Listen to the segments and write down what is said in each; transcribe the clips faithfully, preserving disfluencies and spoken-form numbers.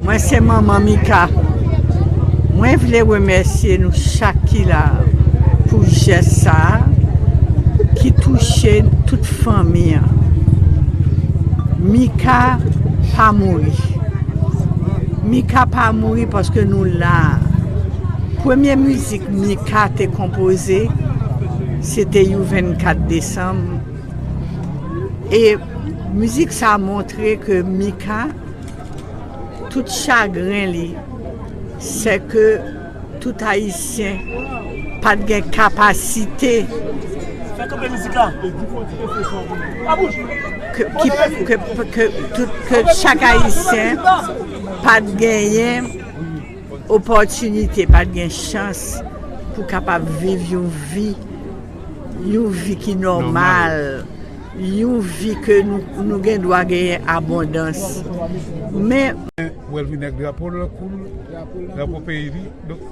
Mwen se manman Mika. Mwen vle remèsye nou chak ki la pou jès sa a ki touche tout fanmi an. Mika pa mouri. Mika pa mouri paske nou la. Premye mizik Mika te konpoze, se te You vennkat desanm. E mizik sa a montre ke Mika, tout chagren li, se ke tout Ayisyen pa t gen kapasite ke, ki, ke, ke, tout, ke chak Ayisyen pa t genyen opòtinite, pa t gen chans pou kapab viv yon vi, yon vi ki nòmal, yon vi ke nou, nou gen dwa genyen abondans. Men Wè l vin ak drapo l kou l, drapo peyi li. Donk,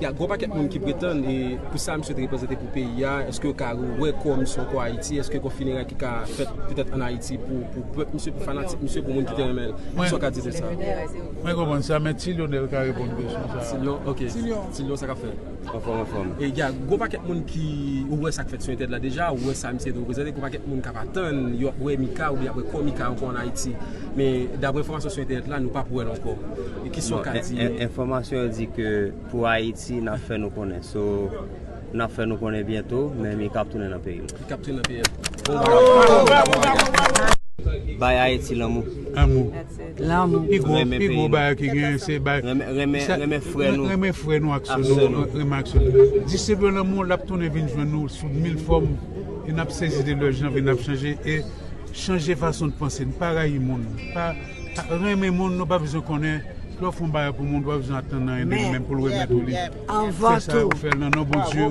y a gwo pakèt moun ki pretann, e pou sa misye te reprezante pou peyi a, èske yo ka wè kò misye ankò Ayiti, èske gon fineray ki ka fèt petèt ann Ayiti pou, pou pèp misye, pou fanatik misye, pou moun ki te renmen l? Sa w ka di de sa? Mwen konprann sa, men Ti Lyonèl ka reponn kesyon sa a. Ti Lyon, ok. Ti Lyon, sa k ap fèt? Anfòm, anfòm. E y a gwo pakèt moun ki, ou wè sa k fèt sou entènèt la deja, ou wè sa misye te reprezante, gwo pakèt moun k ap atann y ap wè Mika oubyen y ap wè kò Mika ankò ann Ayiti. Men daprè enfòmasyon sou entènèt la, nou p ap wè l ankò. E kisa w ka di? Enfòmasyon yo di ke pou Ayiti, n ap fè nou konnen. So, n ap fè nou konnen byento, men Mika ap tounen nan peyi l. Mika ap tounen nan peyi l. Bon bagay. Bay Ayiti lanmou. Lanmou. Lanmou. Pi gwo, pi gwo bagay ki genyen, se bay. Renmen, renmen, renmen frè nou. Renmen frè nou ak sè nou, renmen ak sè nou. Disip yo lanmou, l ap tounen vin jwenn nou sou mil fòm. E n ap sezi de lè jan vi n ap chanje e chanje fason n panse n. Pa rayi moun. Pa, pa renmen moun, nou pa bezwen konnen. Lè w fè yon bagay pou moun, ou pa bezwen atann anyen de li menm pou l remèt ou li. Fè sa, ou fè l nan non Bondye.